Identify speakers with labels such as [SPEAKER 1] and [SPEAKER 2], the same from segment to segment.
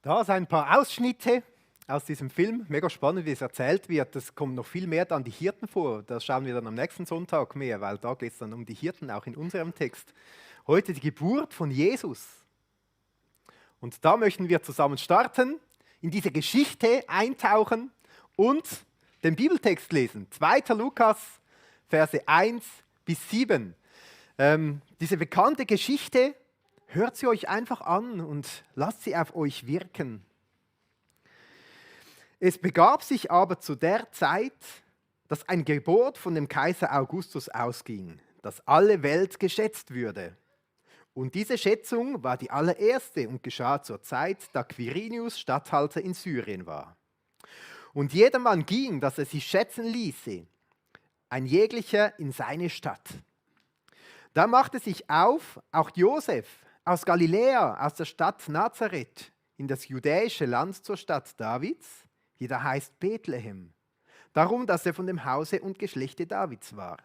[SPEAKER 1] Da sind ein paar Ausschnitte aus diesem Film. Mega spannend, wie es erzählt wird. Es kommt noch viel mehr dann die Hirten vor. Das schauen wir dann am nächsten Sonntag mehr, weil da geht es dann um die Hirten, auch in unserem Text. Heute die Geburt von Jesus. Und da möchten wir zusammen starten, in diese Geschichte eintauchen und den Bibeltext lesen. 2. Lukas, Verse 1 bis 7. Diese bekannte Geschichte, hört sie euch einfach an und lasst sie auf euch wirken. Es begab sich aber zu der Zeit, dass ein Gebot von dem Kaiser Augustus ausging, dass alle Welt geschätzt würde. Und diese Schätzung war die allererste und geschah zur Zeit, da Quirinius Statthalter in Syrien war. Und jedermann ging, dass er sich schätzen ließe, ein jeglicher in seine Stadt. Da machte sich auf auch Josef aus Galiläa, aus der Stadt Nazareth, in das judäische Land zur Stadt Davids, die da heißt Bethlehem. Darum, dass er von dem Hause und Geschlechte Davids war,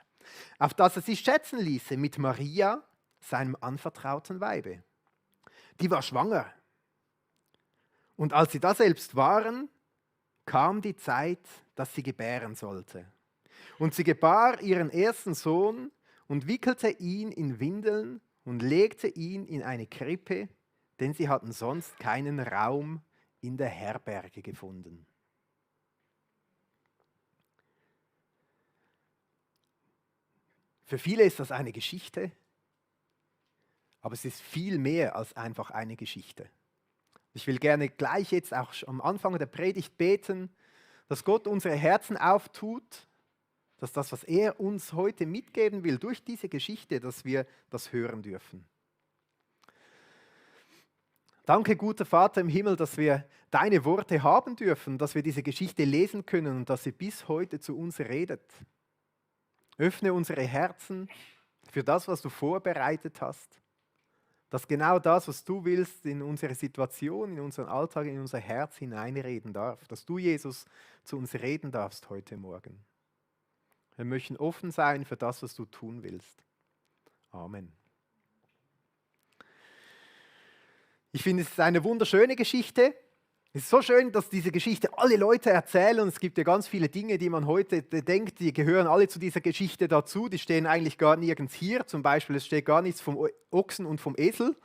[SPEAKER 1] auf das er sich schätzen ließe mit Maria, seinem anvertrauten Weibe. Die war schwanger. Und als sie daselbst waren, kam die Zeit, dass sie gebären sollte. Und sie gebar ihren ersten Sohn und wickelte ihn in Windeln und legte ihn in eine Krippe, denn sie hatten sonst keinen Raum in der Herberge gefunden. Für viele ist das eine Geschichte, aber es ist viel mehr als einfach eine Geschichte. Ich will gerne gleich jetzt auch am Anfang der Predigt beten, dass Gott unsere Herzen auftut, dass das, was er uns heute mitgeben will, durch diese Geschichte, dass wir das hören dürfen. Danke, guter Vater im Himmel, dass wir deine Worte haben dürfen, dass wir diese Geschichte lesen können und dass sie bis heute zu uns redet. Öffne unsere Herzen für das, was du vorbereitet hast, dass genau das, was du willst, in unsere Situation, in unseren Alltag, in unser Herz hineinreden darf, dass du, Jesus, zu uns reden darfst heute Morgen. Wir möchten offen sein für das, was du tun willst. Amen. Ich finde, es ist eine wunderschöne Geschichte. Es ist so schön, dass diese Geschichte alle Leute erzählen. Es gibt ja ganz viele Dinge, die man heute denkt, die gehören alle zu dieser Geschichte dazu. Die stehen eigentlich gar nirgends hier. Zum Beispiel, es steht gar nichts vom Ochsen und vom Esel.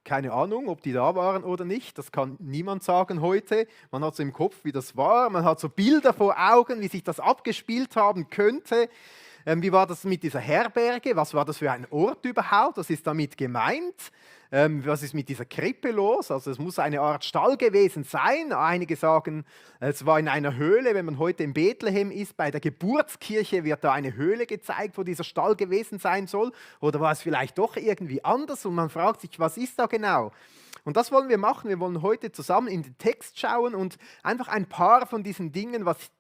[SPEAKER 1] Keine Ahnung, ob die da waren oder nicht. Das kann niemand sagen heute. Man hat so im Kopf, wie das war. Man hat so Bilder vor Augen, wie sich das abgespielt haben könnte. Wie war das mit dieser Herberge? Was war das für ein Ort überhaupt? Was ist damit gemeint? Was ist mit dieser Krippe los? Also es muss eine Art Stall gewesen sein. Einige sagen, es war in einer Höhle. Wenn man heute in Bethlehem ist, bei der Geburtskirche wird da eine Höhle gezeigt, wo dieser Stall gewesen sein soll. Oder war es vielleicht doch irgendwie anders? Und man fragt sich, was ist da genau? Und das wollen wir machen. Wir wollen heute zusammen in den Text schauen und einfach ein paar von diesen Dingen, was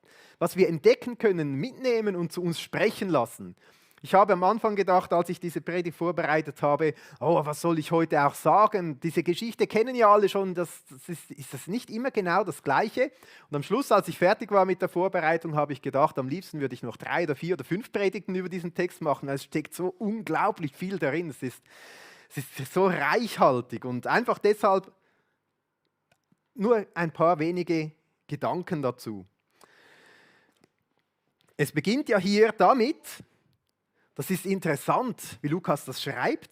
[SPEAKER 1] wir entdecken können, mitnehmen und zu uns sprechen lassen. Ich habe am Anfang gedacht, als ich diese Predigt vorbereitet habe, oh, was soll ich heute auch sagen? Diese Geschichte kennen ja alle schon, ist das nicht immer genau das Gleiche? Und am Schluss, als ich fertig war mit der Vorbereitung, habe ich gedacht, am liebsten würde ich noch 3 oder 4 oder 5 Predigten über diesen Text machen. Es steckt so unglaublich viel darin. Es ist so reichhaltig und einfach deshalb nur ein paar wenige Gedanken dazu. Es beginnt ja hier damit, das ist interessant, wie Lukas das schreibt,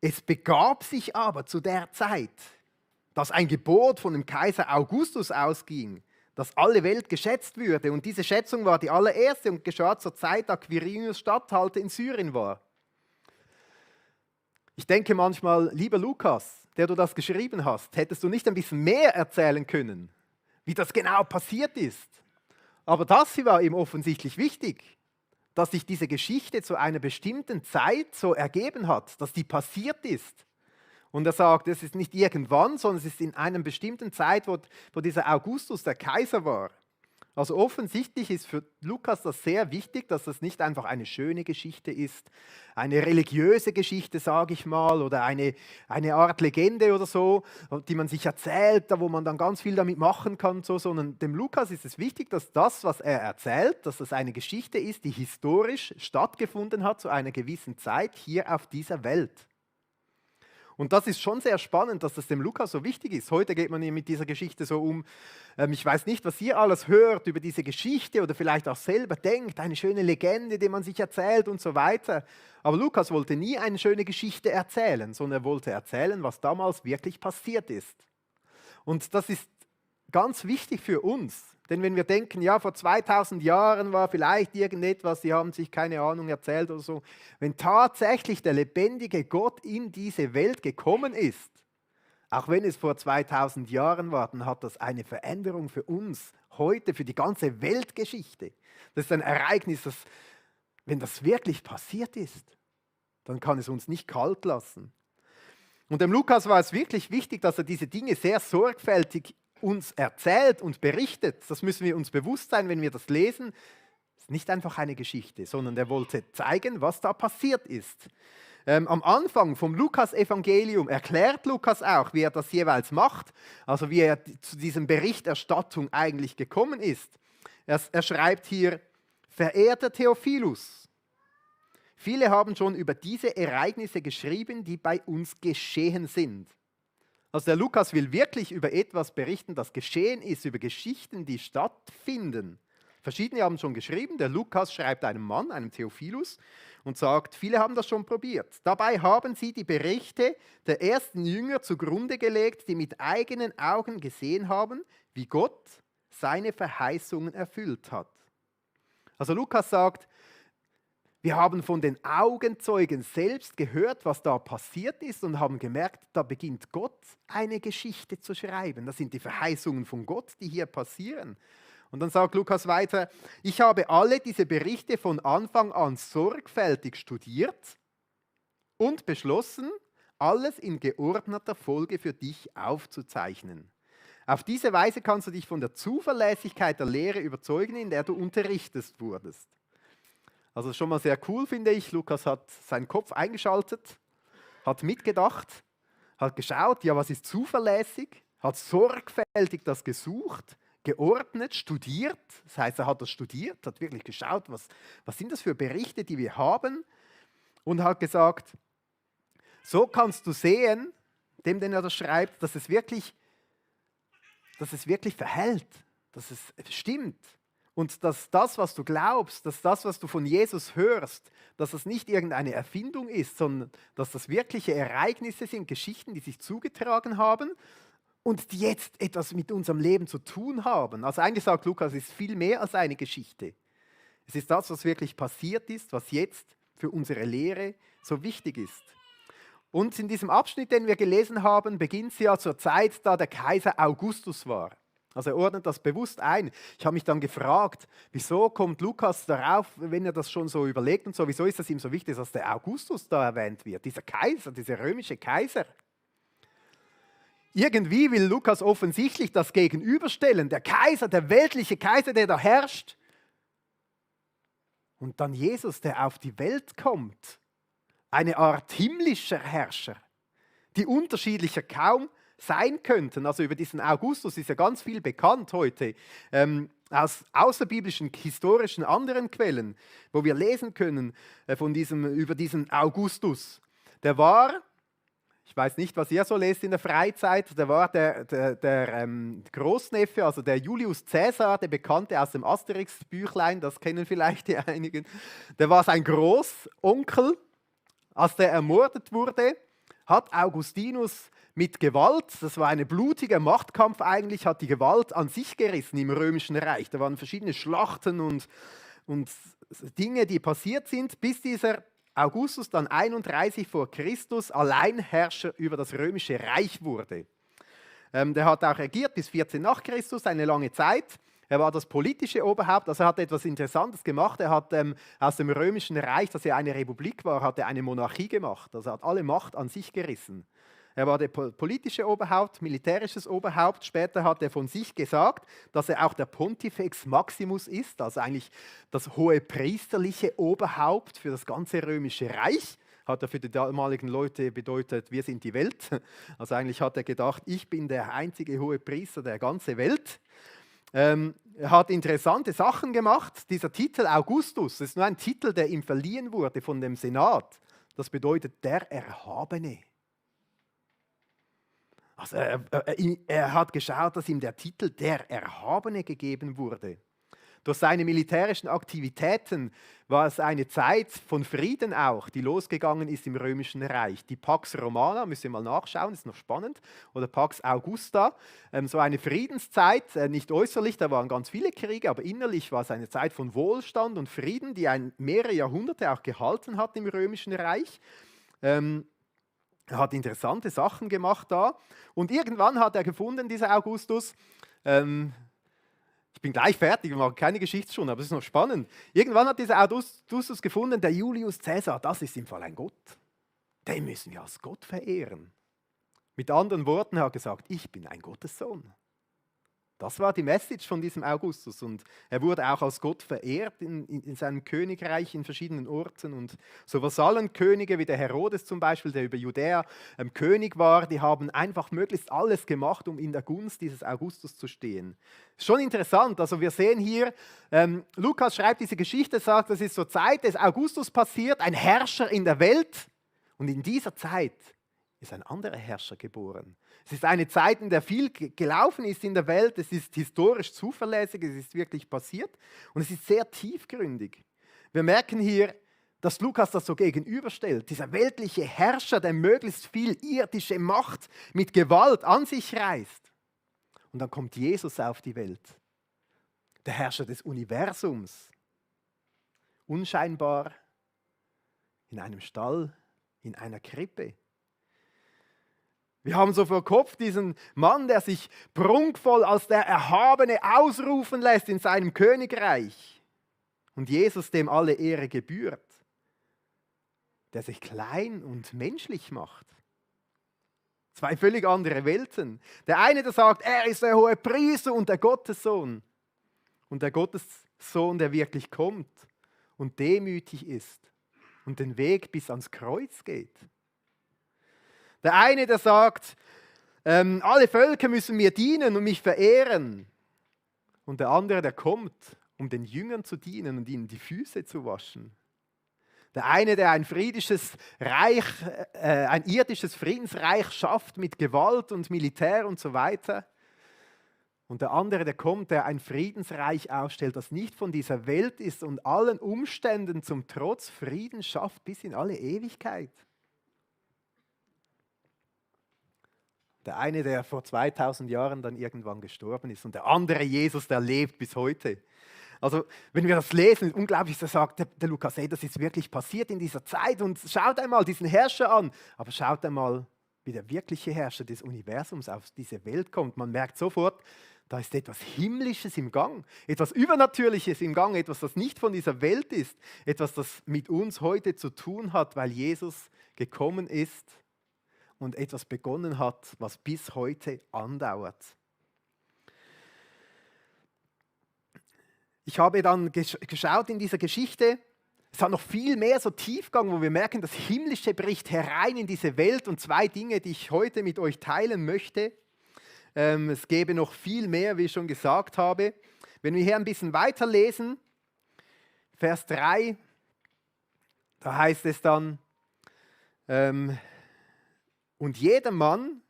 [SPEAKER 1] es begab sich aber zu der Zeit, dass ein Gebot von dem Kaiser Augustus ausging, dass alle Welt geschätzt würde. Und diese Schätzung war die allererste und geschah zur Zeit, da Quirinius Statthalter in Syrien war. Ich denke manchmal, lieber Lukas, der du das geschrieben hast, hättest du nicht ein bisschen mehr erzählen können, wie das genau passiert ist. Aber das war ihm offensichtlich wichtig, dass sich diese Geschichte zu einer bestimmten Zeit so ergeben hat, dass die passiert ist. Und er sagt, es ist nicht irgendwann, sondern es ist in einer bestimmten Zeit, wo dieser Augustus der Kaiser war. Also offensichtlich ist für Lukas das sehr wichtig, dass das nicht einfach eine schöne Geschichte ist, eine religiöse Geschichte, sage ich mal, oder eine Art Legende oder so, die man sich erzählt, wo man dann ganz viel damit machen kann, so, sondern dem Lukas ist es wichtig, dass das, was er erzählt, dass das eine Geschichte ist, die historisch stattgefunden hat zu einer gewissen Zeit hier auf dieser Welt. Und das ist schon sehr spannend, dass das dem Lukas so wichtig ist. Heute geht man hier mit dieser Geschichte so um. Ich weiß nicht, was ihr alles hört über diese Geschichte oder vielleicht auch selber denkt, eine schöne Legende, die man sich erzählt und so weiter. Aber Lukas wollte nie eine schöne Geschichte erzählen, sondern er wollte erzählen, was damals wirklich passiert ist. Und das ist ganz wichtig für uns. Denn wenn wir denken, ja, vor 2000 Jahren war vielleicht irgendetwas, die haben sich keine Ahnung erzählt oder so. Wenn tatsächlich der lebendige Gott in diese Welt gekommen ist, auch wenn es vor 2000 Jahren war, dann hat das eine Veränderung für uns heute, für die ganze Weltgeschichte. Das ist ein Ereignis, das, wenn das wirklich passiert ist, dann kann es uns nicht kalt lassen. Und dem Lukas war es wirklich wichtig, dass er diese Dinge sehr sorgfältig uns erzählt und berichtet. Das müssen wir uns bewusst sein, wenn wir das lesen. Es ist nicht einfach eine Geschichte, sondern er wollte zeigen, was da passiert ist. Am Anfang vom Lukas-Evangelium erklärt Lukas auch, wie er das jeweils macht, also wie er zu diesem Berichterstattung eigentlich gekommen ist. Er schreibt hier: Verehrter Theophilus, viele haben schon über diese Ereignisse geschrieben, die bei uns geschehen sind. Also der Lukas will wirklich über etwas berichten, das geschehen ist, über Geschichten, die stattfinden. Verschiedene haben schon geschrieben. Der Lukas schreibt einem Mann, einem Theophilus, und sagt, viele haben das schon probiert. Dabei haben sie die Berichte der ersten Jünger zugrunde gelegt, die mit eigenen Augen gesehen haben, wie Gott seine Verheißungen erfüllt hat. Also Lukas sagt, wir haben von den Augenzeugen selbst gehört, was da passiert ist und haben gemerkt, da beginnt Gott eine Geschichte zu schreiben. Das sind die Verheißungen von Gott, die hier passieren. Und dann sagt Lukas weiter, ich habe alle diese Berichte von Anfang an sorgfältig studiert und beschlossen, alles in geordneter Folge für dich aufzuzeichnen. Auf diese Weise kannst du dich von der Zuverlässigkeit der Lehre überzeugen, in der du unterrichtet wurdest. Also schon mal sehr cool, finde ich. Lukas hat seinen Kopf eingeschaltet, hat mitgedacht, hat geschaut, ja, was ist zuverlässig, hat sorgfältig das gesucht, geordnet, studiert. Das heißt, er hat das studiert, hat wirklich geschaut, was sind das für Berichte, die wir haben, und hat gesagt, so kannst du sehen, dem, den er das schreibt, dass es wirklich verhält, dass es stimmt. Und dass das, was du glaubst, dass das, was du von Jesus hörst, dass das nicht irgendeine Erfindung ist, sondern dass das wirkliche Ereignisse sind, Geschichten, die sich zugetragen haben und die jetzt etwas mit unserem Leben zu tun haben. Also eigentlich sagt Lukas, es ist viel mehr als eine Geschichte. Es ist das, was wirklich passiert ist, was jetzt für unsere Lehre so wichtig ist. Und in diesem Abschnitt, den wir gelesen haben, beginnt es ja zur Zeit, da der Kaiser Augustus war. Also er ordnet das bewusst ein. Ich habe mich dann gefragt, wieso kommt Lukas darauf, wenn er das schon so überlegt und so, wieso ist es ihm so wichtig, dass der Augustus da erwähnt wird, dieser Kaiser, dieser römische Kaiser. Irgendwie will Lukas offensichtlich das gegenüberstellen, der Kaiser, der weltliche Kaiser, der da herrscht. Und dann Jesus, der auf die Welt kommt, eine Art himmlischer Herrscher, die unterschiedlicher kaum sein könnten. Also über diesen Augustus ist ja ganz viel bekannt heute, aus außerbiblischen, historischen anderen Quellen, wo wir lesen können über diesen Augustus. Der war, ich weiß nicht, was ihr so lest in der Freizeit, der war der Großneffe, also der Julius Caesar, der Bekannte aus dem Asterix-Büchlein, das kennen vielleicht die einigen. Der war sein Großonkel. Als der ermordet wurde, hat Augustinus mit Gewalt, das war ein blutiger Machtkampf eigentlich, hat die Gewalt an sich gerissen im Römischen Reich. Da waren verschiedene Schlachten und Dinge, die passiert sind, bis dieser Augustus dann 31 vor Christus Alleinherrscher über das Römische Reich wurde. Der hat auch regiert bis 14 nach Christus, eine lange Zeit. Er war das politische Oberhaupt, also er hat etwas Interessantes gemacht. Er hat aus dem Römischen Reich, das ja eine Republik war, hat er eine Monarchie gemacht. Also er hat alle Macht an sich gerissen. Er war der politische Oberhaupt, militärisches Oberhaupt. Später hat er von sich gesagt, dass er auch der Pontifex Maximus ist, also eigentlich das hohe priesterliche Oberhaupt für das ganze Römische Reich. Hat er für die damaligen Leute bedeutet, wir sind die Welt. Also eigentlich hat er gedacht, ich bin der einzige hohe Priester der ganzen Welt. Er hat interessante Sachen gemacht. Dieser Titel Augustus, das ist nur ein Titel, der ihm verliehen wurde von dem Senat. Das bedeutet der Erhabene. Also er hat geschaut, dass ihm der Titel der Erhabene gegeben wurde. Durch seine militärischen Aktivitäten war es eine Zeit von Frieden auch, die losgegangen ist im Römischen Reich. Die Pax Romana, müsst ihr mal nachschauen, ist noch spannend, oder Pax Augusta, so eine Friedenszeit, nicht äußerlich, da waren ganz viele Kriege, aber innerlich war es eine Zeit von Wohlstand und Frieden, die mehrere Jahrhunderte auch gehalten hat im Römischen Reich. Er hat interessante Sachen gemacht da und irgendwann hat er gefunden, dieser Augustus, ich bin gleich fertig, wir machen keine Geschichtsstunde, aber es ist noch spannend. Irgendwann hat dieser Augustus gefunden, der Julius Caesar, das ist im Fall ein Gott. Den müssen wir als Gott verehren. Mit anderen Worten, er hat gesagt, ich bin ein Gottessohn. Das war die Message von diesem Augustus und er wurde auch als Gott verehrt in seinem Königreich in verschiedenen Orten und so Vasallenkönige wie der Herodes zum Beispiel, der über Judäa König war, die haben einfach möglichst alles gemacht, um in der Gunst dieses Augustus zu stehen. Schon interessant, also wir sehen hier, Lukas schreibt diese Geschichte, sagt, das ist zur Zeit des Augustus passiert, ein Herrscher in der Welt und in dieser Zeit ist ein anderer Herrscher geboren. Es ist eine Zeit, in der viel gelaufen ist in der Welt. Es ist historisch zuverlässig, es ist wirklich passiert und es ist sehr tiefgründig. Wir merken hier, dass Lukas das so gegenüberstellt. Dieser weltliche Herrscher, der möglichst viel irdische Macht mit Gewalt an sich reißt. Und dann kommt Jesus auf die Welt. Der Herrscher des Universums. Unscheinbar, in einem Stall, in einer Krippe. Wir haben so vor Kopf diesen Mann, der sich prunkvoll als der Erhabene ausrufen lässt in seinem Königreich. Und Jesus, dem alle Ehre gebührt, der sich klein und menschlich macht. Zwei völlig andere Welten. Der eine, der sagt, er ist der hohe Priester und der Gottessohn. Und der Gottessohn, der wirklich kommt und demütig ist und den Weg bis ans Kreuz geht. Der eine, der sagt, alle Völker müssen mir dienen und mich verehren. Und der andere, der kommt, um den Jüngern zu dienen und ihnen die Füße zu waschen. Der eine, der ein irdisches Friedensreich schafft mit Gewalt und Militär und so weiter. Und der andere, der kommt, der ein Friedensreich aufstellt, das nicht von dieser Welt ist und allen Umständen zum Trotz Frieden schafft bis in alle Ewigkeit. Der eine, der vor 2000 Jahren dann irgendwann gestorben ist und der andere Jesus, der lebt bis heute. Also wenn wir das lesen, ist unglaublich, da sagt der Lukas, hey, das ist wirklich passiert in dieser Zeit und schaut einmal diesen Herrscher an, aber schaut einmal, wie der wirkliche Herrscher des Universums auf diese Welt kommt. Man merkt sofort, da ist etwas Himmlisches im Gang, etwas Übernatürliches im Gang, etwas, das nicht von dieser Welt ist, etwas, das mit uns heute zu tun hat, weil Jesus gekommen ist und etwas begonnen hat, was bis heute andauert. Ich habe dann geschaut in dieser Geschichte, es hat noch viel mehr so Tiefgang, wo wir merken, das Himmlische bricht herein in diese Welt und zwei Dinge, die ich heute mit euch teilen möchte. Es gäbe noch viel mehr, wie ich schon gesagt habe. Wenn wir hier ein bisschen weiterlesen, Vers 3, da heißt es dann, und jeder Mann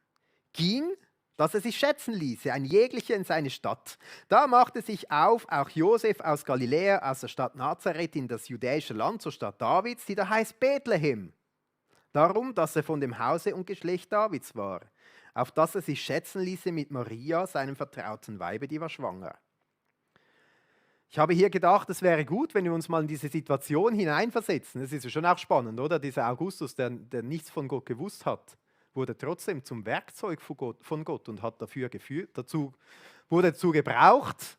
[SPEAKER 1] ging, dass er sich schätzen ließe, ein jeglicher in seine Stadt. Da machte sich auf auch Josef aus Galiläa, aus der Stadt Nazareth in das judäische Land, zur Stadt Davids, die da heißt Bethlehem. Darum, dass er von dem Hause und Geschlecht Davids war, auf das er sich schätzen ließe mit Maria, seinem vertrauten Weibe, die war schwanger. Ich habe hier gedacht, es wäre gut, wenn wir uns mal in diese Situation hineinversetzen. Das ist ja schon auch spannend, oder? Dieser Augustus, der nichts von Gott gewusst hat, wurde trotzdem zum Werkzeug von Gott und hat wurde dazu gebraucht,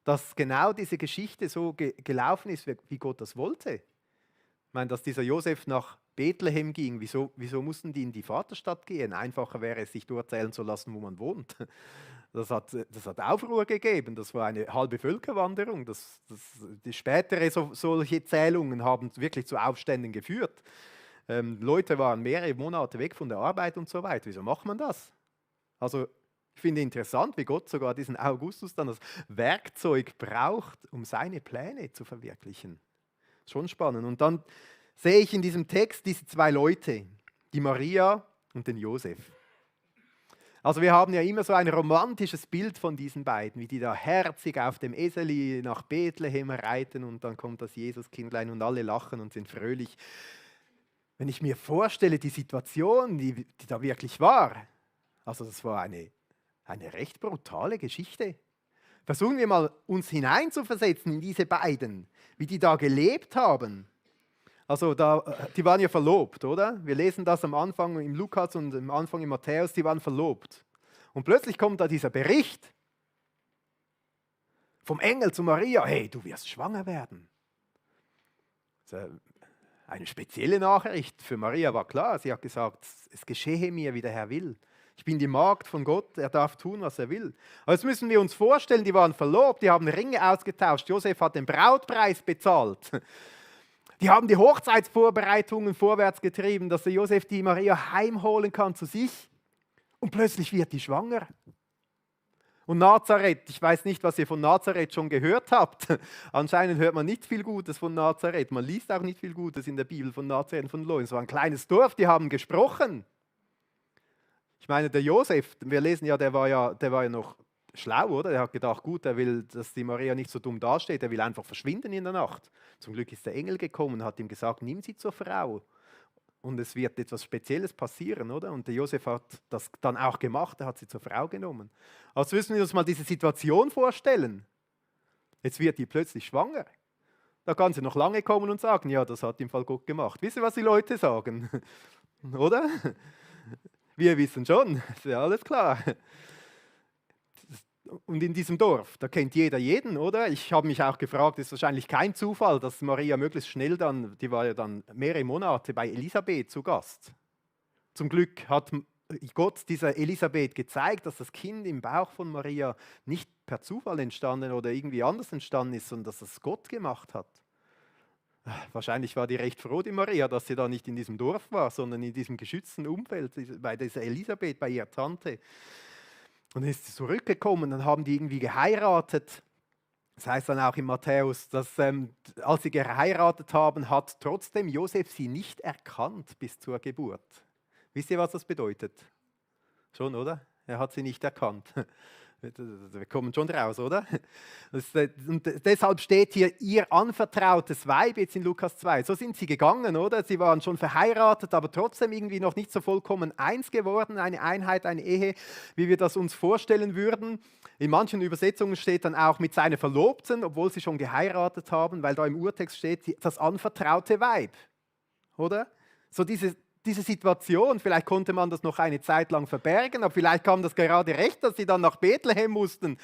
[SPEAKER 1] dass genau diese Geschichte so gelaufen ist, wie Gott das wollte. Ich meine, dass dieser Josef nach Bethlehem ging, wieso mussten die in die Vaterstadt gehen? Einfacher wäre es, sich dort zählen zu lassen, wo man wohnt. Das hat Aufruhr gegeben, das war eine halbe Völkerwanderung. Die spätere solche Zählungen haben wirklich zu Aufständen geführt. Leute waren mehrere Monate weg von der Arbeit und so weiter. Wieso macht man das? Also ich finde interessant, wie Gott sogar diesen Augustus dann als Werkzeug braucht, um seine Pläne zu verwirklichen. Schon spannend. Und dann sehe ich in diesem Text diese zwei Leute, die Maria und den Josef. Also wir haben ja immer so ein romantisches Bild von diesen beiden, wie die da herzig auf dem Eseli nach Bethlehem reiten und dann kommt das Jesuskindlein und alle lachen und sind fröhlich. Wenn ich mir vorstelle, die Situation, die da wirklich war, also das war eine recht brutale Geschichte. Versuchen wir mal, uns hineinzuversetzen in diese beiden, wie die da gelebt haben. Also die waren ja verlobt, oder? Wir lesen das am Anfang im Lukas und am Anfang im Matthäus, die waren verlobt. Und plötzlich kommt da dieser Bericht vom Engel zu Maria, hey, du wirst schwanger werden. Eine spezielle Nachricht. Für Maria war klar, sie hat gesagt, es geschehe mir, wie der Herr will. Ich bin die Magd von Gott, er darf tun, was er will. Aber jetzt müssen wir uns vorstellen, die waren verlobt, die haben Ringe ausgetauscht, Josef hat den Brautpreis bezahlt. Die haben die Hochzeitsvorbereitungen vorwärts getrieben, dass der Josef die Maria heimholen kann zu sich. Und plötzlich wird die schwanger. Und Nazareth, ich weiß nicht, was ihr von Nazareth schon gehört habt. Anscheinend hört man nicht viel Gutes von Nazareth. Man liest auch nicht viel Gutes in der Bibel von Nazareth und von Loin. Es war ein kleines Dorf, die haben gesprochen. Ich meine, der Josef, wir lesen ja, der war ja noch schlau, oder? Er hat gedacht, gut, er will, dass die Maria nicht so dumm dasteht, er will einfach verschwinden in der Nacht. Zum Glück ist der Engel gekommen und hat ihm gesagt, nimm sie zur Frau. Und es wird etwas Spezielles passieren, oder? Und der Josef hat das dann auch gemacht, er hat sie zur Frau genommen. Also müssen wir uns mal diese Situation vorstellen. Jetzt wird die plötzlich schwanger. Da kann sie noch lange kommen und sagen, ja, das hat im Fall Gott gemacht. Wisst ihr, was die Leute sagen? Oder? Wir wissen schon, ist ja alles klar. Und in diesem Dorf, da kennt jeder jeden, oder? Ich habe mich auch gefragt, ist wahrscheinlich kein Zufall, dass Maria möglichst schnell dann, die war ja dann mehrere Monate bei Elisabeth zu Gast. Zum Glück hat Gott dieser Elisabeth gezeigt, dass das Kind im Bauch von Maria nicht per Zufall entstanden oder irgendwie anders entstanden ist, sondern dass es Gott gemacht hat. Wahrscheinlich war die recht froh, die Maria, dass sie da nicht in diesem Dorf war, sondern in diesem geschützten Umfeld, bei dieser Elisabeth, bei ihrer Tante. Und dann ist sie zurückgekommen, dann haben die irgendwie geheiratet. Das heißt dann auch in Matthäus, dass als sie geheiratet haben, hat trotzdem Josef sie nicht erkannt bis zur Geburt. Wisst ihr, was das bedeutet? Schon, oder? Er hat sie nicht erkannt. Wir kommen schon raus, oder? Und deshalb steht hier ihr anvertrautes Weib jetzt in Lukas 2. So sind sie gegangen, oder? Sie waren schon verheiratet, aber trotzdem irgendwie noch nicht so vollkommen eins geworden, eine Einheit, eine Ehe, wie wir das uns vorstellen würden. In manchen Übersetzungen steht dann auch mit seiner Verlobten, obwohl sie schon geheiratet haben, weil da im Urtext steht, das anvertraute Weib, oder? So diese Situation, vielleicht konnte man das noch eine Zeit lang verbergen, aber vielleicht kam das gerade recht, dass sie dann nach Bethlehem mussten.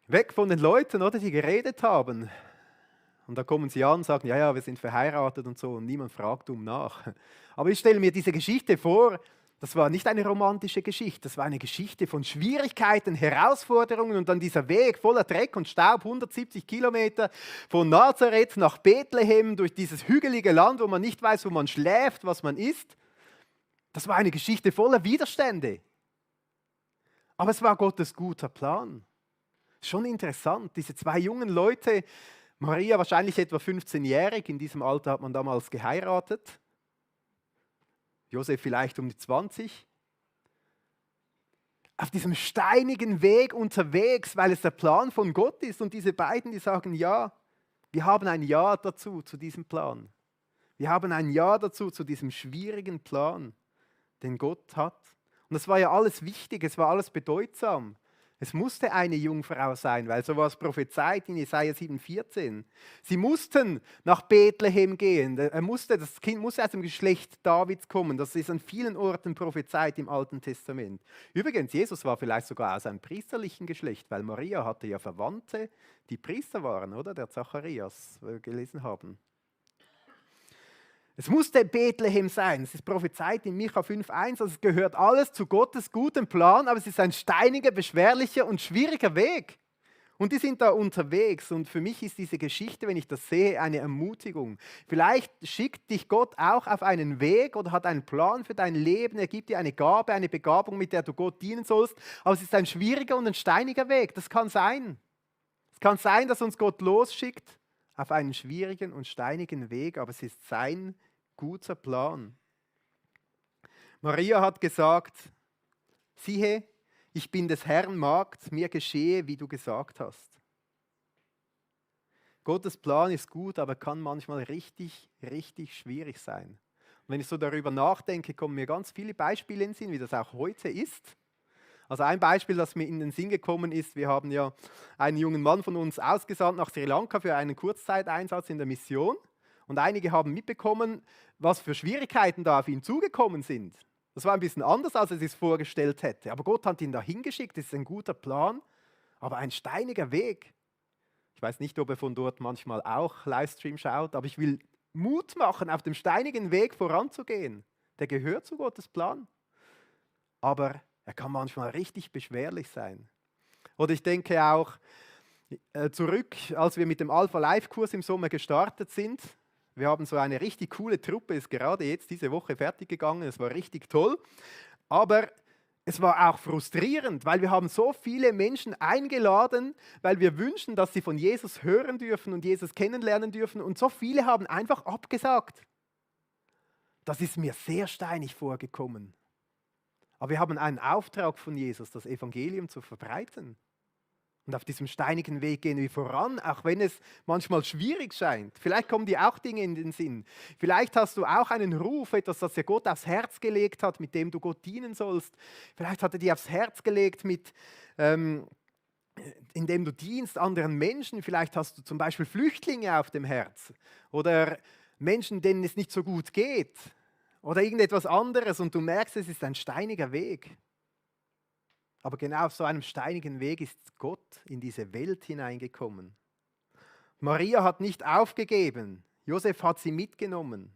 [SPEAKER 1] Weg von den Leuten, oder, die geredet haben. Und da kommen sie an und sagen, ja, ja, wir sind verheiratet und so und niemand fragt nach. Aber ich stelle mir diese Geschichte vor, das war nicht eine romantische Geschichte, das war eine Geschichte von Schwierigkeiten, Herausforderungen und dann dieser Weg voller Dreck und Staub, 170 Kilometer von Nazareth nach Bethlehem durch dieses hügelige Land, wo man nicht weiß, wo man schläft, was man isst. Das war eine Geschichte voller Widerstände. Aber es war Gottes guter Plan. Schon interessant, diese zwei jungen Leute, Maria wahrscheinlich etwa 15-jährig, in diesem Alter hat man damals geheiratet. Josef vielleicht um die 20. Auf diesem steinigen Weg unterwegs, weil es der Plan von Gott ist. Und diese beiden, die sagen, ja, wir haben ein Ja dazu, zu diesem Plan. Wir haben ein Ja dazu, zu diesem schwierigen Plan, den Gott hat. Und das war ja alles wichtig, es war alles bedeutsam. Es musste eine Jungfrau sein, weil so war es prophezeit in Jesaja 7,14. Sie mussten nach Bethlehem gehen. Das Kind musste aus dem Geschlecht Davids kommen. Das ist an vielen Orten prophezeit im Alten Testament. Übrigens, Jesus war vielleicht sogar aus einem priesterlichen Geschlecht, weil Maria hatte ja Verwandte, die Priester waren, oder? Der Zacharias, wir gelesen haben. Es musste Bethlehem sein, es ist prophezeit in Micha 5,1, also es gehört alles zu Gottes gutem Plan, aber es ist ein steiniger, beschwerlicher und schwieriger Weg. Und die sind da unterwegs und für mich ist diese Geschichte, wenn ich das sehe, eine Ermutigung. Vielleicht schickt dich Gott auch auf einen Weg oder hat einen Plan für dein Leben, er gibt dir eine Gabe, eine Begabung, mit der du Gott dienen sollst, aber es ist ein schwieriger und ein steiniger Weg, das kann sein. Es kann sein, dass uns Gott losschickt auf einen schwierigen und steinigen Weg, aber es ist sein guter Plan. Maria hat gesagt, Siehe, ich bin des Herrn Magd, mir geschehe, wie du gesagt hast. Gottes Plan ist gut, aber kann manchmal richtig, richtig schwierig sein. Und wenn ich so darüber nachdenke, kommen mir ganz viele Beispiele in den Sinn, wie das auch heute ist. Also ein Beispiel, das mir in den Sinn gekommen ist, wir haben ja einen jungen Mann von uns ausgesandt nach Sri Lanka für einen Kurzzeiteinsatz in der Mission. Und einige haben mitbekommen, was für Schwierigkeiten da auf ihn zugekommen sind. Das war ein bisschen anders, als er sich vorgestellt hätte. Aber Gott hat ihn da hingeschickt, das ist ein guter Plan, aber ein steiniger Weg. Ich weiß nicht, ob er von dort manchmal auch Livestream schaut, aber ich will Mut machen, auf dem steinigen Weg voranzugehen. Der gehört zu Gottes Plan. Aber er kann manchmal richtig beschwerlich sein. Oder ich denke auch zurück, als wir mit dem Alpha-Live-Kurs im Sommer gestartet sind. Wir haben so eine richtig coole Truppe, ist gerade jetzt diese Woche fertig gegangen. Es war richtig toll. Aber es war auch frustrierend, weil wir haben so viele Menschen eingeladen, weil wir wünschen, dass sie von Jesus hören dürfen und Jesus kennenlernen dürfen. Und so viele haben einfach abgesagt. Das ist mir sehr steinig vorgekommen. Aber wir haben einen Auftrag von Jesus, das Evangelium zu verbreiten. Und auf diesem steinigen Weg gehen wir voran, auch wenn es manchmal schwierig scheint. Vielleicht kommen dir auch Dinge in den Sinn. Vielleicht hast du auch einen Ruf, etwas, das dir Gott aufs Herz gelegt hat, mit dem du Gott dienen sollst. Vielleicht hat er dir aufs Herz gelegt, indem du dienst anderen Menschen. Vielleicht hast du zum Beispiel Flüchtlinge auf dem Herz oder Menschen, denen es nicht so gut geht. Oder irgendetwas anderes und du merkst, es ist ein steiniger Weg. Aber genau auf so einem steinigen Weg ist Gott in diese Welt hineingekommen. Maria hat nicht aufgegeben. Josef hat sie mitgenommen.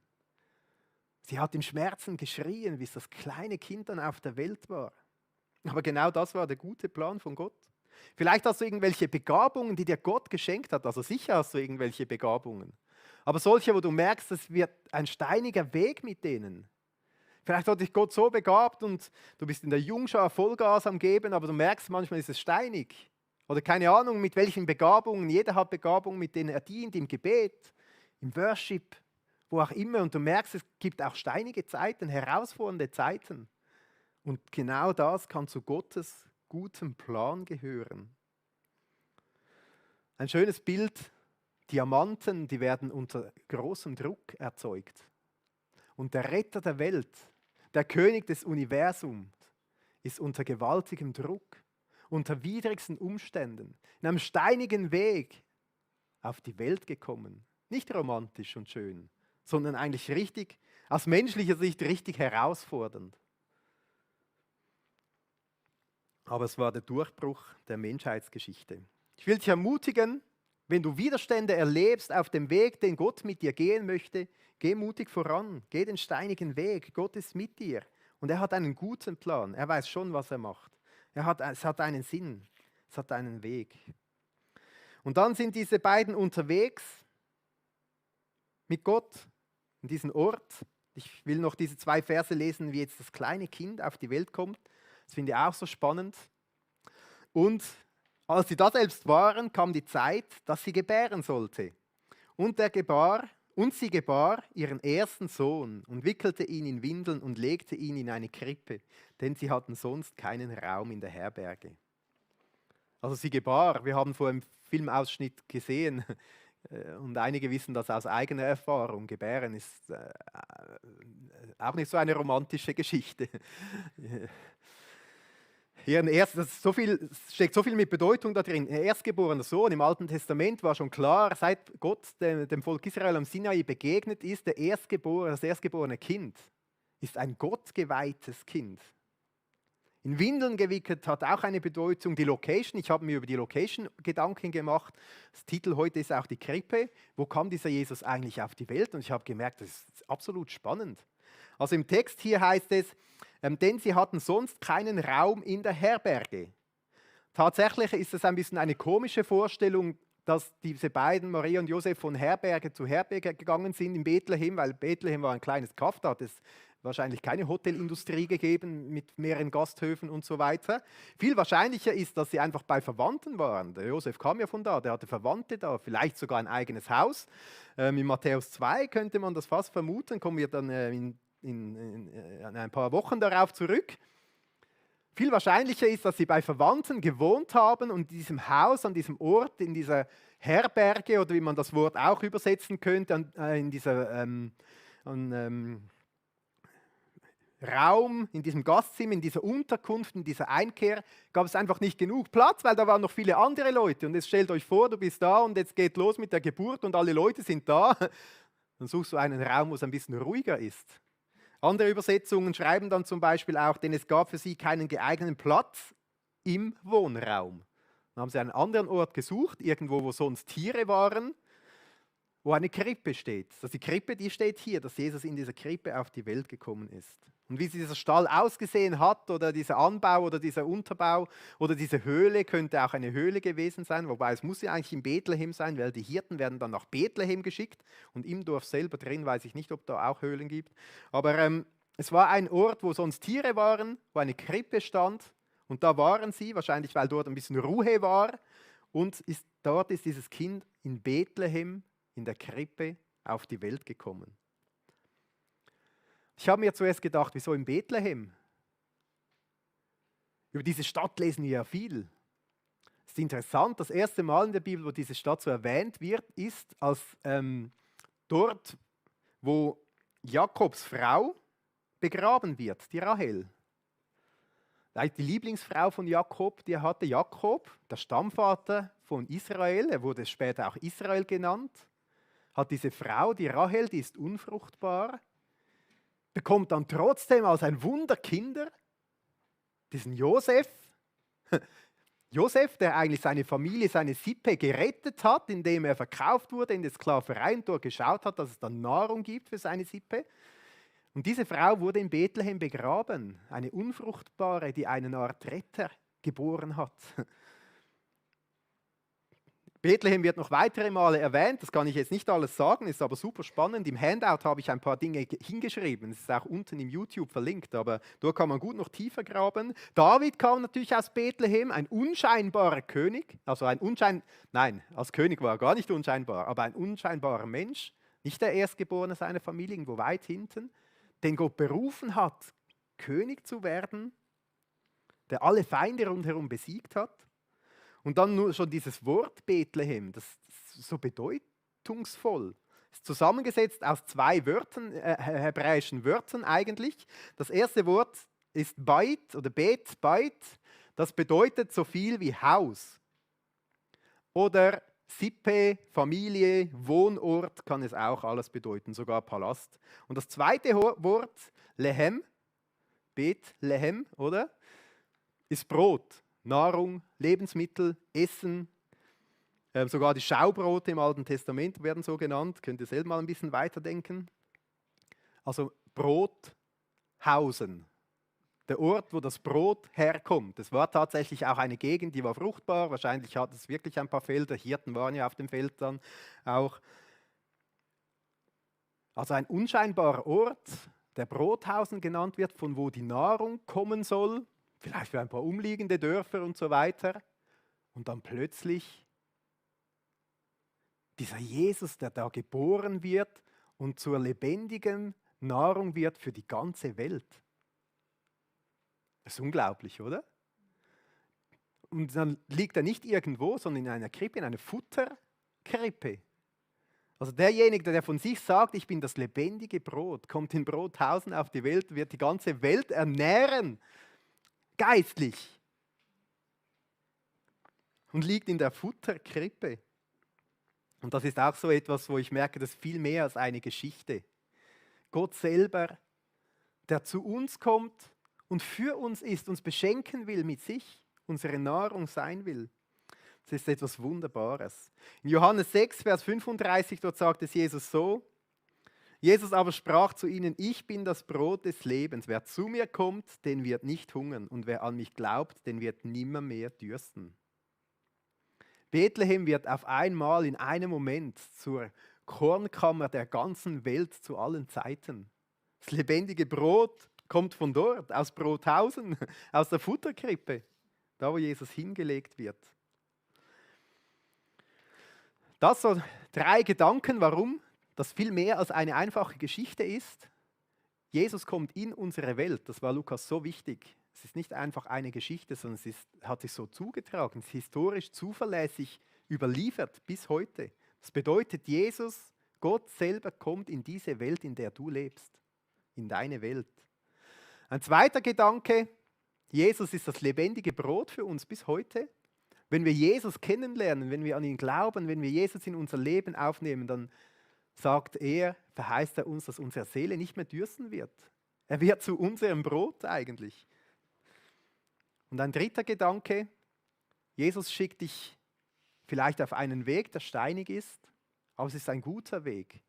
[SPEAKER 1] Sie hat im Schmerzen geschrien, wie es das kleine Kind dann auf der Welt war. Aber genau das war der gute Plan von Gott. Vielleicht hast du irgendwelche Begabungen, die dir Gott geschenkt hat. Also sicher hast du irgendwelche Begabungen. Aber solche, wo du merkst, es wird ein steiniger Weg mit denen. Vielleicht hat dich Gott so begabt und du bist in der Jungschar Vollgas am Geben, aber du merkst, manchmal ist es steinig. Oder keine Ahnung, mit welchen Begabungen. Jeder hat Begabungen, mit denen er dient, im Gebet, im Worship, wo auch immer. Und du merkst, es gibt auch steinige Zeiten, herausfordernde Zeiten. Und genau das kann zu Gottes gutem Plan gehören. Ein schönes Bild. Diamanten, die werden unter großem Druck erzeugt. Und der Retter der Welt, der König des Universums, ist unter gewaltigem Druck, unter widrigsten Umständen, in einem steinigen Weg auf die Welt gekommen. Nicht romantisch und schön, sondern eigentlich richtig, aus menschlicher Sicht richtig herausfordernd. Aber es war der Durchbruch der Menschheitsgeschichte. Ich will dich ermutigen, wenn du Widerstände erlebst auf dem Weg, den Gott mit dir gehen möchte, geh mutig voran, geh den steinigen Weg. Gott ist mit dir und er hat einen guten Plan. Er weiß schon, was er macht. Es hat einen Sinn, es hat einen Weg. Und dann sind diese beiden unterwegs mit Gott in diesen Ort. Ich will noch diese 2 Verse lesen, wie jetzt das kleine Kind auf die Welt kommt. Das finde ich auch so spannend. Und als sie da selbst waren, kam die Zeit, dass sie gebären sollte. Und sie gebar ihren ersten Sohn und wickelte ihn in Windeln und legte ihn in eine Krippe, denn sie hatten sonst keinen Raum in der Herberge. Also sie gebar, wir haben vor einem Filmausschnitt gesehen und einige wissen das aus eigener Erfahrung. Gebären ist auch nicht so eine romantische Geschichte. Hier es steckt so viel mit Bedeutung da drin. Ein erstgeborener Sohn im Alten Testament war schon klar, seit Gott dem Volk Israel am Sinai begegnet ist, das erstgeborene Kind ist ein gottgeweihtes Kind. In Windeln gewickelt hat auch eine Bedeutung. Die Location, ich habe mir über die Location Gedanken gemacht. Das Titel heute ist auch die Krippe. Wo kam dieser Jesus eigentlich auf die Welt? Und ich habe gemerkt, das ist absolut spannend. Also im Text hier heißt es, denn sie hatten sonst keinen Raum in der Herberge. Tatsächlich ist es ein bisschen eine komische Vorstellung, dass diese beiden, Maria und Josef, von Herberge zu Herberge gegangen sind in Bethlehem, weil Bethlehem war ein kleines Kaff, da hat es wahrscheinlich keine Hotelindustrie gegeben mit mehreren Gasthöfen und so weiter. Viel wahrscheinlicher ist, dass sie einfach bei Verwandten waren. Der Josef kam ja von da, der hatte Verwandte da, vielleicht sogar ein eigenes Haus. In Matthäus 2 könnte man das fast vermuten, kommen wir dann in ein paar Wochen darauf zurück. Viel wahrscheinlicher ist, dass sie bei Verwandten gewohnt haben und in diesem Haus, an diesem Ort, in dieser Herberge oder wie man das Wort auch übersetzen könnte, in dieser Raum, in diesem Gastzimmer, in dieser Unterkunft, in dieser Einkehr, gab es einfach nicht genug Platz, weil da waren noch viele andere Leute. Und jetzt stellt euch vor, du bist da und jetzt geht los mit der Geburt und alle Leute sind da. Dann suchst du einen Raum, wo es ein bisschen ruhiger ist. Andere Übersetzungen schreiben dann zum Beispiel auch, denn es gab für sie keinen geeigneten Platz im Wohnraum. Dann haben sie einen anderen Ort gesucht, irgendwo, wo sonst Tiere waren, wo eine Krippe steht. Also die Krippe, die steht hier, dass Jesus in dieser Krippe auf die Welt gekommen ist. Und wie dieser Stall ausgesehen hat oder dieser Anbau oder dieser Unterbau oder diese Höhle, könnte auch eine Höhle gewesen sein, wobei es muss ja eigentlich in Bethlehem sein, weil die Hirten werden dann nach Bethlehem geschickt und im Dorf selber drin weiß ich nicht, ob da auch Höhlen gibt. Aber es war ein Ort, wo sonst Tiere waren, wo eine Krippe stand und da waren sie, wahrscheinlich weil dort ein bisschen Ruhe war und dort ist dieses Kind in Bethlehem in der Krippe auf die Welt gekommen. Ich habe mir zuerst gedacht, wieso in Bethlehem? Über diese Stadt lesen wir ja viel. Es ist interessant, das erste Mal in der Bibel, wo diese Stadt so erwähnt wird, ist als dort, wo Jakobs Frau begraben wird, die Rahel. Die Lieblingsfrau von Jakob, die hatte Jakob, der Stammvater von Israel, er wurde später auch Israel genannt, hat diese Frau, die Rahel, die ist unfruchtbar, bekommt dann trotzdem als ein Wunder Kinder, diesen Josef. Josef, der eigentlich seine Familie, seine Sippe gerettet hat, indem er verkauft wurde in die Sklaverei und dort geschaut hat, dass es dann Nahrung gibt für seine Sippe. Und diese Frau wurde in Bethlehem begraben, eine Unfruchtbare, die eine Art Retter geboren hat. Bethlehem wird noch weitere Male erwähnt, das kann ich jetzt nicht alles sagen, ist aber super spannend. Im Handout habe ich ein paar Dinge hingeschrieben, es ist auch unten im YouTube verlinkt, aber dort kann man gut noch tiefer graben. David kam natürlich aus Bethlehem, ein unscheinbarer König, also als König war er gar nicht unscheinbar, aber ein unscheinbarer Mensch, nicht der Erstgeborene seiner Familie, irgendwo weit hinten, den Gott berufen hat, König zu werden, der alle Feinde rundherum besiegt hat. Und dann nur schon dieses Wort Bethlehem, das ist so bedeutungsvoll. Es ist zusammengesetzt aus zwei Wörtern, hebräischen Wörtern eigentlich. Das erste Wort ist Beit oder Beit. Das bedeutet so viel wie Haus. Oder Sippe, Familie, Wohnort kann es auch alles bedeuten, sogar Palast. Und das zweite Wort, Lehem, Bethlehem, oder? Ist Brot. Nahrung, Lebensmittel, Essen, sogar die Schaubrote im Alten Testament werden so genannt. Könnt ihr selber mal ein bisschen weiterdenken. Also Brothausen, der Ort, wo das Brot herkommt. Das war tatsächlich auch eine Gegend, die war fruchtbar. Wahrscheinlich hat es wirklich ein paar Felder. Hirten waren ja auf dem Feld dann auch. Also ein unscheinbarer Ort, der Brothausen genannt wird, von wo die Nahrung kommen soll. Vielleicht für ein paar umliegende Dörfer und so weiter. Und dann plötzlich dieser Jesus, der da geboren wird und zur lebendigen Nahrung wird für die ganze Welt. Das ist unglaublich, oder? Und dann liegt er nicht irgendwo, sondern in einer Krippe, in einer Futterkrippe. Also derjenige, der von sich sagt, ich bin das lebendige Brot, kommt in Brothausen auf die Welt, wird die ganze Welt ernähren. Geistlich. Und liegt in der Futterkrippe. Und das ist auch so etwas, wo ich merke, das ist viel mehr als eine Geschichte. Gott selber, der zu uns kommt und für uns ist, uns beschenken will mit sich, unsere Nahrung sein will. Das ist etwas Wunderbares. In Johannes 6, Vers 35, dort sagt es Jesus so: Jesus aber sprach zu ihnen, ich bin das Brot des Lebens. Wer zu mir kommt, den wird nicht hungern. Und wer an mich glaubt, den wird nimmermehr dürsten. Bethlehem wird auf einmal in einem Moment zur Kornkammer der ganzen Welt zu allen Zeiten. Das lebendige Brot kommt von dort, aus Brothausen, aus der Futterkrippe, da wo Jesus hingelegt wird. Das so 3 Gedanken, warum das viel mehr als eine einfache Geschichte ist. Jesus kommt in unsere Welt, das war Lukas so wichtig. Es ist nicht einfach eine Geschichte, sondern hat sich so zugetragen, es ist historisch zuverlässig überliefert bis heute. Das bedeutet, Jesus, Gott selber kommt in diese Welt, in der du lebst, in deine Welt. Ein zweiter Gedanke, Jesus ist das lebendige Brot für uns bis heute. Wenn wir Jesus kennenlernen, wenn wir an ihn glauben, wenn wir Jesus in unser Leben aufnehmen, dann verheißt er uns, dass unsere Seele nicht mehr dürsten wird. Er wird zu unserem Brot eigentlich. Und ein dritter Gedanke, Jesus schickt dich vielleicht auf einen Weg, der steinig ist, aber es ist ein guter Weg.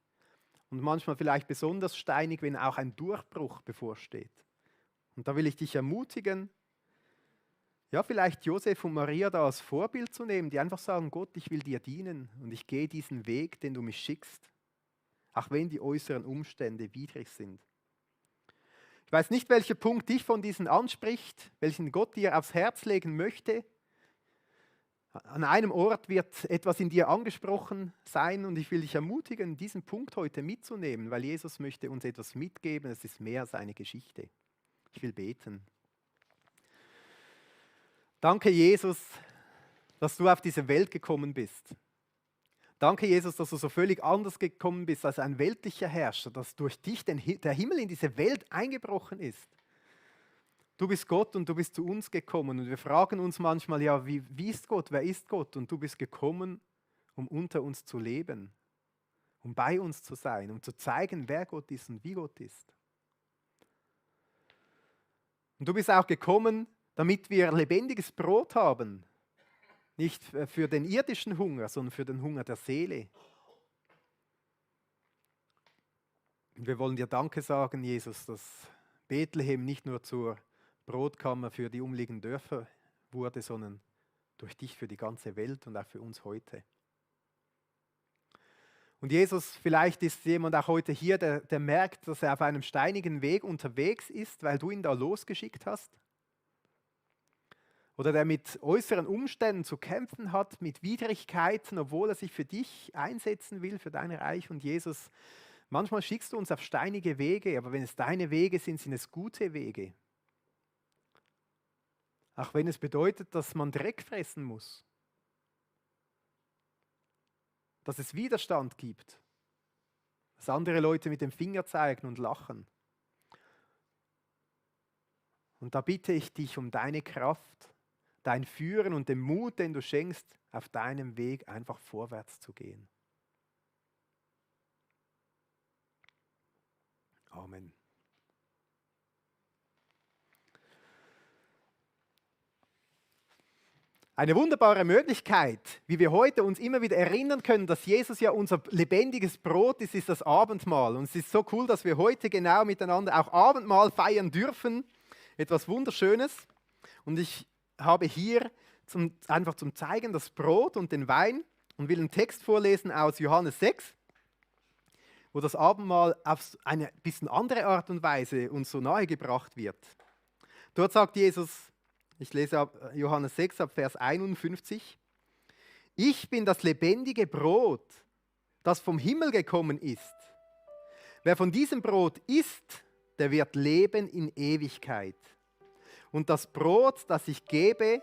[SPEAKER 1] Und manchmal vielleicht besonders steinig, wenn auch ein Durchbruch bevorsteht. Und da will ich dich ermutigen, ja, vielleicht Josef und Maria da als Vorbild zu nehmen, die einfach sagen, Gott, ich will dir dienen und ich gehe diesen Weg, den du mich schickst, auch wenn die äußeren Umstände widrig sind. Ich weiß nicht, welcher Punkt dich von diesen anspricht, welchen Gott dir aufs Herz legen möchte. An einem Ort wird etwas in dir angesprochen sein und ich will dich ermutigen, diesen Punkt heute mitzunehmen, weil Jesus möchte uns etwas mitgeben, es ist mehr seine Geschichte. Ich will beten. Danke, Jesus, dass du auf diese Welt gekommen bist. Danke, Jesus, dass du so völlig anders gekommen bist als ein weltlicher Herrscher, dass durch dich der Himmel in diese Welt eingebrochen ist. Du bist Gott und du bist zu uns gekommen und wir fragen uns manchmal, ja, wie ist Gott, wer ist Gott? Und du bist gekommen, um unter uns zu leben, um bei uns zu sein, um zu zeigen, wer Gott ist und wie Gott ist. Und du bist auch gekommen, damit wir lebendiges Brot haben. Nicht für den irdischen Hunger, sondern für den Hunger der Seele. Und wir wollen dir Danke sagen, Jesus, dass Bethlehem nicht nur zur Brotkammer für die umliegenden Dörfer wurde, sondern durch dich für die ganze Welt und auch für uns heute. Und Jesus, vielleicht ist jemand auch heute hier, der merkt, dass er auf einem steinigen Weg unterwegs ist, weil du ihn da losgeschickt hast. Oder der mit äußeren Umständen zu kämpfen hat, mit Widrigkeiten, obwohl er sich für dich einsetzen will, für dein Reich. Und Jesus, manchmal schickst du uns auf steinige Wege, aber wenn es deine Wege sind, sind es gute Wege. Auch wenn es bedeutet, dass man Dreck fressen muss. Dass es Widerstand gibt. Dass andere Leute mit dem Finger zeigen und lachen. Und da bitte ich dich um deine Kraft, dein Führen und den Mut, den du schenkst, auf deinem Weg einfach vorwärts zu gehen. Amen. Eine wunderbare Möglichkeit, wie wir heute uns immer wieder erinnern können, dass Jesus ja unser lebendiges Brot ist, ist das Abendmahl. Und es ist so cool, dass wir heute genau miteinander auch Abendmahl feiern dürfen. Etwas Wunderschönes. Und ich habe hier einfach zum Zeigen das Brot und den Wein und will einen Text vorlesen aus Johannes 6, wo das Abendmahl auf eine bisschen andere Art und Weise uns so nahe gebracht wird. Dort sagt Jesus, ich lese ab Johannes 6 ab Vers 51, ich bin das lebendige Brot, das vom Himmel gekommen ist. Wer von diesem Brot isst, der wird leben in Ewigkeit. Und das Brot, das ich geben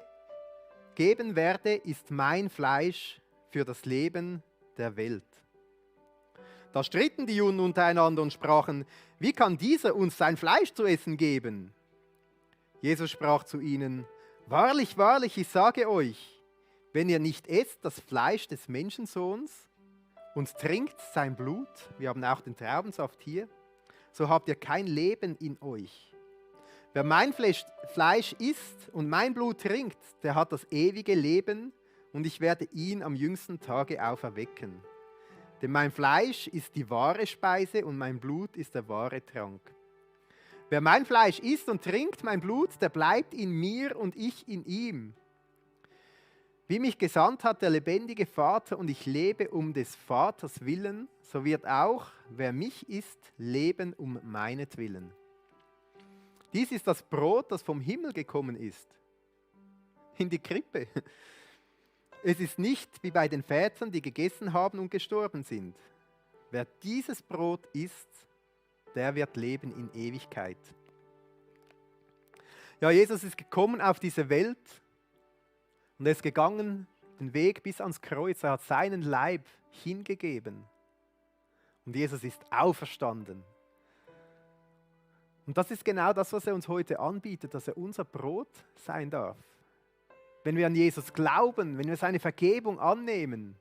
[SPEAKER 1] werde, ist mein Fleisch für das Leben der Welt. Da stritten die Juden untereinander und sprachen, wie kann dieser uns sein Fleisch zu essen geben? Jesus sprach zu ihnen, wahrlich, wahrlich, ich sage euch, wenn ihr nicht esst das Fleisch des Menschensohns und trinkt sein Blut, wir haben auch den Traubensaft hier, so habt ihr kein Leben in euch. Wer mein Fleisch isst und mein Blut trinkt, der hat das ewige Leben und ich werde ihn am jüngsten Tage auferwecken. Denn mein Fleisch ist die wahre Speise und mein Blut ist der wahre Trank. Wer mein Fleisch isst und trinkt mein Blut, der bleibt in mir und ich in ihm. Wie mich gesandt hat der lebendige Vater und ich lebe um des Vaters willen, so wird auch, wer mich isst, leben um meinetwillen. Dies ist das Brot, das vom Himmel gekommen ist. In die Krippe. Es ist nicht wie bei den Vätern, die gegessen haben und gestorben sind. Wer dieses Brot isst, der wird leben in Ewigkeit. Ja, Jesus ist gekommen auf diese Welt und er ist gegangen den Weg bis ans Kreuz. Er hat seinen Leib hingegeben. Und Jesus ist auferstanden. Und das ist genau das, was er uns heute anbietet, dass er unser Brot sein darf. Wenn wir an Jesus glauben, wenn wir seine Vergebung annehmen,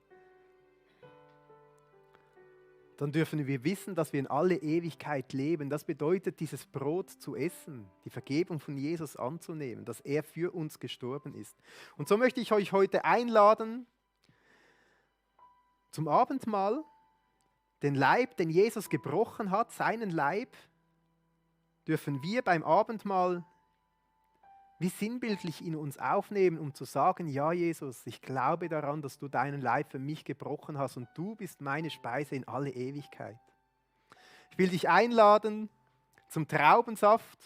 [SPEAKER 1] dann dürfen wir wissen, dass wir in alle Ewigkeit leben. Das bedeutet, dieses Brot zu essen, die Vergebung von Jesus anzunehmen, dass er für uns gestorben ist. Und so möchte ich euch heute einladen zum Abendmahl, den Leib, den Jesus gebrochen hat, seinen Leib, dürfen wir beim Abendmahl wie sinnbildlich in uns aufnehmen, um zu sagen, ja Jesus, ich glaube daran, dass du deinen Leib für mich gebrochen hast und du bist meine Speise in alle Ewigkeit. Ich will dich einladen zum Traubensaft,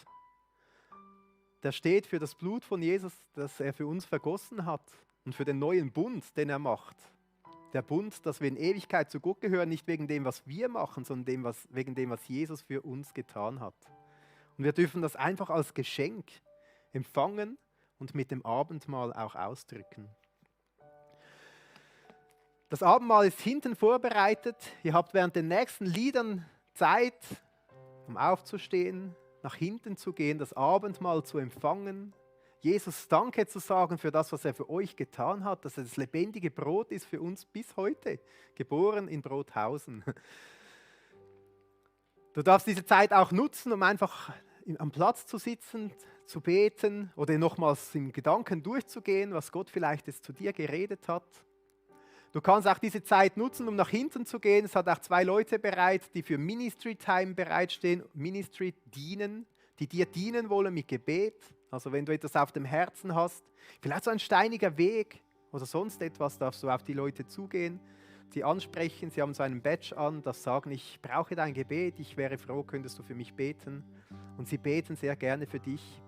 [SPEAKER 1] der steht für das Blut von Jesus, das er für uns vergossen hat und für den neuen Bund, den er macht. Der Bund, dass wir in Ewigkeit zu Gott gehören, nicht wegen dem, was wir machen, sondern wegen dem, was Jesus für uns getan hat. Und wir dürfen das einfach als Geschenk empfangen und mit dem Abendmahl auch ausdrücken. Das Abendmahl ist hinten vorbereitet. Ihr habt während den nächsten Liedern Zeit, um aufzustehen, nach hinten zu gehen, das Abendmahl zu empfangen. Jesus Danke zu sagen für das, was er für euch getan hat, dass er das lebendige Brot ist für uns bis heute, geboren in Brothausen. Du darfst diese Zeit auch nutzen, um einfach am Platz zu sitzen, zu beten oder nochmals im Gedanken durchzugehen, was Gott vielleicht jetzt zu dir geredet hat. Du kannst auch diese Zeit nutzen, um nach hinten zu gehen. Es hat auch 2 Leute bereit, die für Ministry Time bereitstehen, Ministry dienen, die dir dienen wollen mit Gebet. Also wenn du etwas auf dem Herzen hast, vielleicht so ein steiniger Weg oder sonst etwas, darfst du auf die Leute zugehen, sie ansprechen, sie haben so einen Badge an, das sagen, ich brauche dein Gebet, ich wäre froh, könntest du für mich beten. Und sie beten sehr gerne für dich.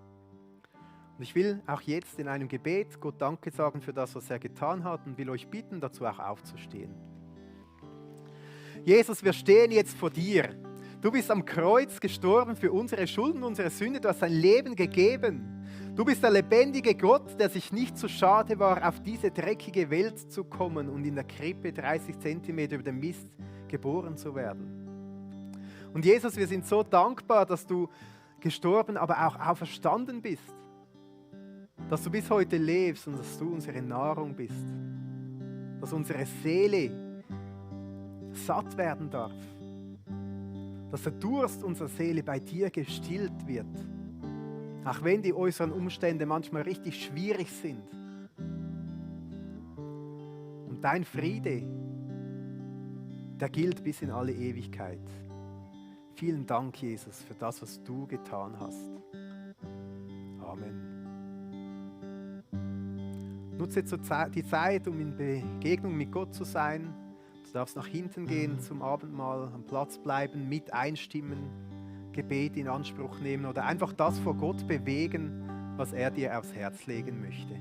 [SPEAKER 1] Und ich will auch jetzt in einem Gebet Gott Danke sagen für das, was er getan hat und will euch bitten, dazu auch aufzustehen. Jesus, wir stehen jetzt vor dir. Du bist am Kreuz gestorben für unsere Schulden, unsere Sünde. Du hast dein Leben gegeben. Du bist der lebendige Gott, der sich nicht zu schade war, auf diese dreckige Welt zu kommen und in der Krippe 30 Zentimeter über dem Mist geboren zu werden. Und Jesus, wir sind so dankbar, dass du gestorben, aber auch auferstanden bist. Dass du bis heute lebst und dass du unsere Nahrung bist. Dass unsere Seele satt werden darf. Dass der Durst unserer Seele bei dir gestillt wird. Auch wenn die äußeren Umstände manchmal richtig schwierig sind. Und dein Friede, der gilt bis in alle Ewigkeit. Vielen Dank, Jesus, für das, was du getan hast. Amen. Nutze die Zeit, um in Begegnung mit Gott zu sein. Du darfst nach hinten gehen zum Abendmahl, am Platz bleiben, mit einstimmen, Gebet in Anspruch nehmen oder einfach das vor Gott bewegen, was er dir aufs Herz legen möchte.